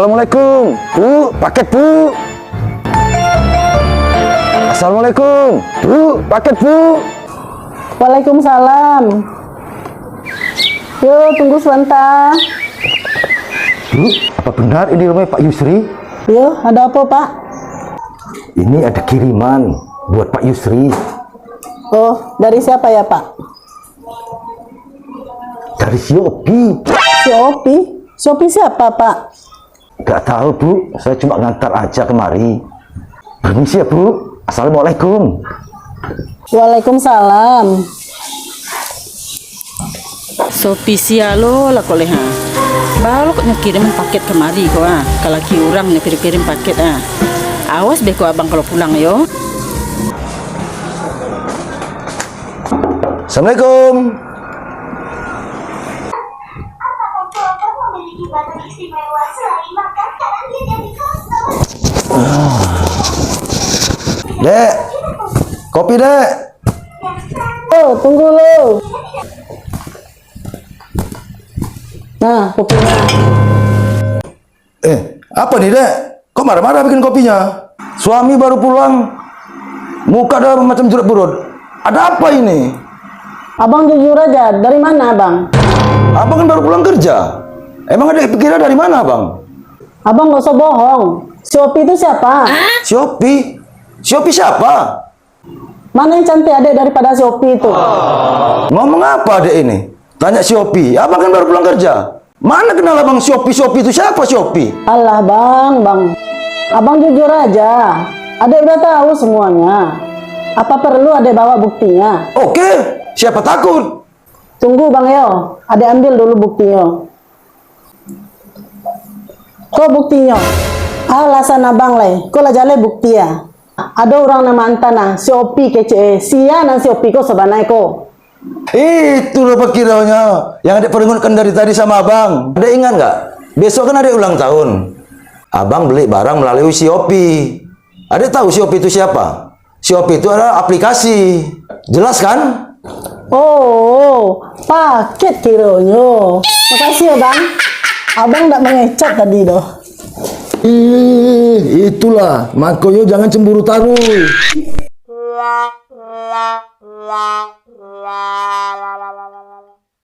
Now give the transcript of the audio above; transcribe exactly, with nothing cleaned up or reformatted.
Assalamualaikum. Pu, paket, Pu. Assalamualaikum. Pu, paket, Pu. Waalaikumsalam. Yo, tunggu sabanta. Pu, apa benar ini rumah Pak Yusri? Yo, ada apa, Pak? Ini ada kiriman buat Pak Yusri. Oh, dari siapa ya, Pak? Dari si Opi. Si Opi? Si Opi siapa, Pak? Gak tahu, Bu. Saya cuma ngantar aja kemari. Permisi ya, Bu. Assalamualaikum. Waalaikumsalam. Sopi sia lo lah ko leh, ha. Baru kok nyo kirim paket kamari ko, ha. Ka laki urang nyo kirim-kirim paket, ha. Awas beh ko abang kalau pulang yo. Assalamualaikum. Dek, kopi, Dek. Oh, tunggu lo. Nah, kopinya. Eh, apa ni, Dek? Kok marah-marah bikin kopinya? Suami baru pulang, muka dah macam jeruk purut. Ada apa ini? Abang jujur aja, dari mana abang? Abang kan baru pulang kerja. Emang ada pikiran dari mana, Abang? Abang gak usah bohong. Si Opi itu siapa? Si Opi? Si Opi siapa? Mana yang cantik adek daripada si Opi itu? Ngomong apa adek ini? Tanya si Opi. Abang kan baru pulang kerja. Mana kenal abang si Opi, si Opi itu siapa si Opi? Alah, Bang, Bang. Abang jujur aja. Adek udah tahu semuanya. Apa perlu adek bawa buktinya? Oke, siapa takut? Tunggu, Bang, yo. Adek ambil dulu buktinyo. Ko buktinyo. Alasan abang lai. Ko lah jaleh bukti ya. Ado urang nan maanta nah, si Opi kecek e. Sia nan si Opi ko sabanai ko? Itu lo pakironyo yang adek parengutkan dari tadi sama abang. Adek ingat nggak? Besok kan adek ulang tahun. Abang beli barang melalui si Opi. Adek tahu si Opi itu siapa? Si Opi itu adalah aplikasi. Jelas kan? Oh, paket kironyo. Makasih ya, Bang. Abang ndak mengecap tadi doh. Ih, itulah. Makonyo jangan cemburu taruih.